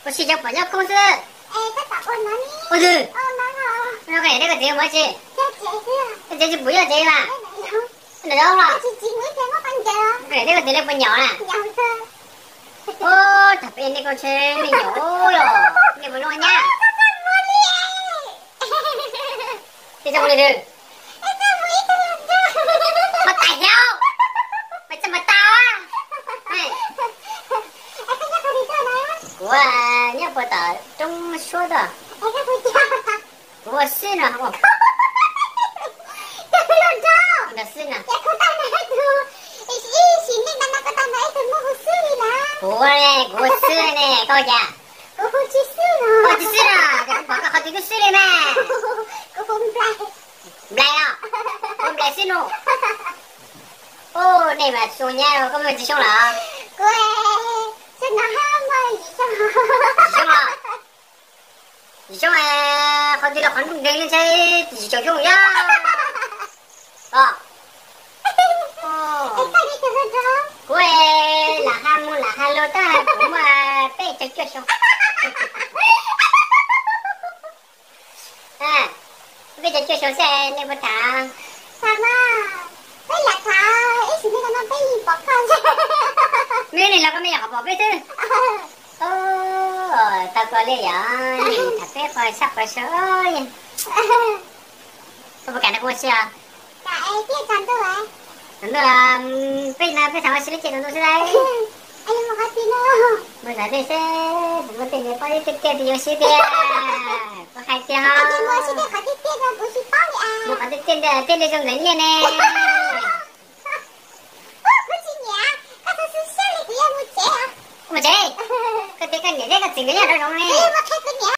Ua si cov pom nyob khoob xwb. Ua twg? No koj niam thiab koj txiv mus tsev. Koj tsev tsis pum yog tsev mas. Nram zoov los. Koj niam thiab koj txiv lawv puas nyaum na? Ua, tag peb nej koj ntshe nej nyaum los nej puas zoo nyab. Tej txoj mus li twg? Mas tas hiau, mas txaj mas tas. Kuv nyob puag tom roob suab tuaj. Kuv ua xwb no. Xwb no. Kuv, kuv ua xwb ne, koj cas? Koj tsis xwb no, kuv pom koj qhov twg twb xwb li mas. Nplai no, kuv nplai xwb no. Ub, nej mas xyoo nyab koj muaj tsis xyoo los? Tsis xyoo los? Tsis xyoo, qhov twg los qhov ntuj nkeeg ntshai tsis caum xyoo yog. Kuv lam ha mus lam ha los tab kuv muaj peb caug cuaj xyoo. Peb caug cuaj xyoo xwb nej puas tham? Peb lam tham, ib sim neej no peb yeej pom koj. Mej li los koj mej yog qhov pom peb xwb. Tau koj li yog tham peb qhov sab qhov sawv. Koj puas kam nrog kuv ua si os? Ntuj, peb no peb tham ua si lub caij ntuj xwb lauj. Mus tham tej seb puas muaj tej niam pab tej tiaj tiaj yuav sib tiag. Koj hais tiag. Mus qhov tiaj tiaj ntawd thiaj li zoo nkawd nyiaj ne. Mus tsev, koj tias koj niam thiab koj txiv nkawd nyob rau zoov ne.